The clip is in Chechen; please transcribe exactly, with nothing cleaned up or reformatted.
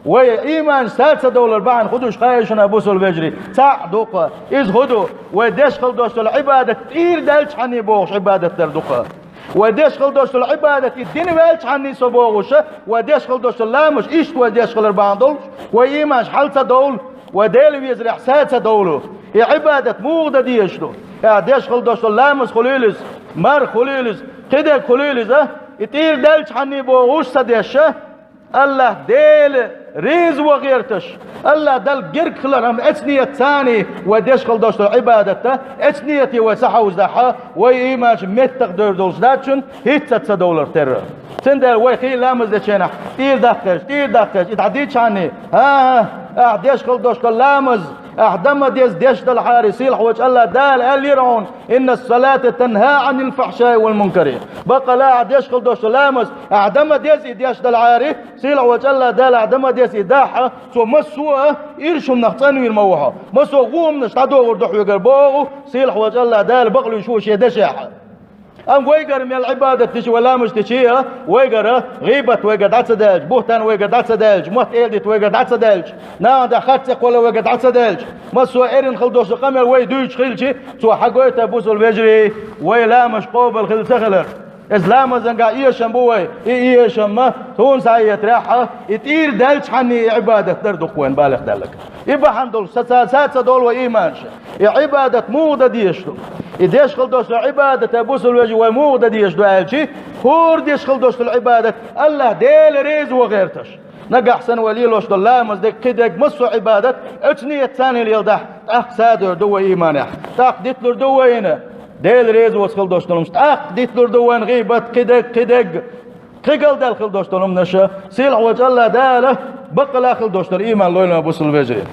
Вай ийман саца довлар бахьана хӀу ду шуна, бусалба вежарий? Цхьаъ ду-кх. Иза хӀу ду? Вай деш хила долуш долу Ӏибадат тӀера даьлчхьана бохуш Ӏибадат дар ду-кх. Вай деш хила долуш долу Ӏибадат и дина ваьлчхьана со бохуш, вай деш хила долуш долу ламазаш иштта вай деш хилар бахьана долуш, вай ийманаш хьал ца довлу, вай Дела везарехь саца довлу. И Ӏибадат муха дан дезаш ду? Ахь деш хила долуш долу ламаз хуьлийла иза, марха хуьлийла иза, кхидерг хуьлийла иза, и тӀера даьлчхьана бохуш ца деш, АллахӀ Дела реза ван гӀерташ, АллахӀ Далла герга хилар хӀума эцнетца вай деш хила долуш долу Ӏибадат, эцнете вай ца хьовзадахь, вай ийманаш меттах девр долуш дац шуна, хӀинцца ца довлар терра. Цундела вай хи ламаз дечу хенахь тӀера даккхаьлча, тӀера даккхаьлча, и дӀадийчхьана, хӀан-хӀа, ахь деш хила долуш долу ламаз, ахь дан ма деза деш далахьара, сийлахь волчу АллахӀ Дала аьллера хьуна: «Инна ас-салата танхӀа Ӏанил фахьшаи вал мункари». Баккъала ахь деш хила долуш долу ламаз, ахь дан ма деза и деш далахьара, сийлахь волчу АллахӀ Дала ахь дан ма деза и дахь, цо массо а ирчу хӀуманах цӀанвийр ма ву хьо. Массо а гӀо хӀуманаш дӀадогӀур ду хьоьгара боху, сийлахь волчу АллахӀ Дала бакълуьйш ву шен дешехь. Амма вайгара мел Ӏибадат дичи, вай ламаз дичи а, вайгара гӀийбат вайгара дӀа ца даьлча, бухтан вайгара дӀа ца даьлча, мотт эладита вайгара дӀа ца даьлча, нахана тӀехь харц цӀе кхолла вайгара дӀа ца даьлча, массо а эрна хила долуш къамел вай дуьйцуш хилчи, цо хьагойту, бусалба вежарий, вай ламазаш къобал хила ца хилар. Иза ламазангахь эшам бу вай, и эшам ма, тхуна схьаэцарехь, и тӀера даьлчхьана и Ӏибадат дар ду-кх вайн балех даьлларг. И бахьана долуш, саца, саца довлу вай ийманаш. И Ӏибадат муха дан дезаш ду? И деш хила долуш долу Ӏибадат, бусалба вежарий, вай муха дан дезаш ду аьлчи, хӀора деш хила долуш долу Ӏибадат АллахӀ Дела реза ван гӀерташ. Нагахь санна вай лелош долу ламаз дерг, кхидерг, массо а Ӏибадат эцнетца леладахь, тӀаккха садер ду вай ийманехь, тӀаккха диталур ду вайна Дела реза воцу хила долуш долу хӀуманаш, тӀаккха диталур ду вайна гӀийбат, кхидерг, кхидерг. Кхин галдаьлла хила долуш долу хӀуманаш, сийлахь волчу АллахӀ Дала баккъала хила долуш долу ийман лойла, бусалба вежарий.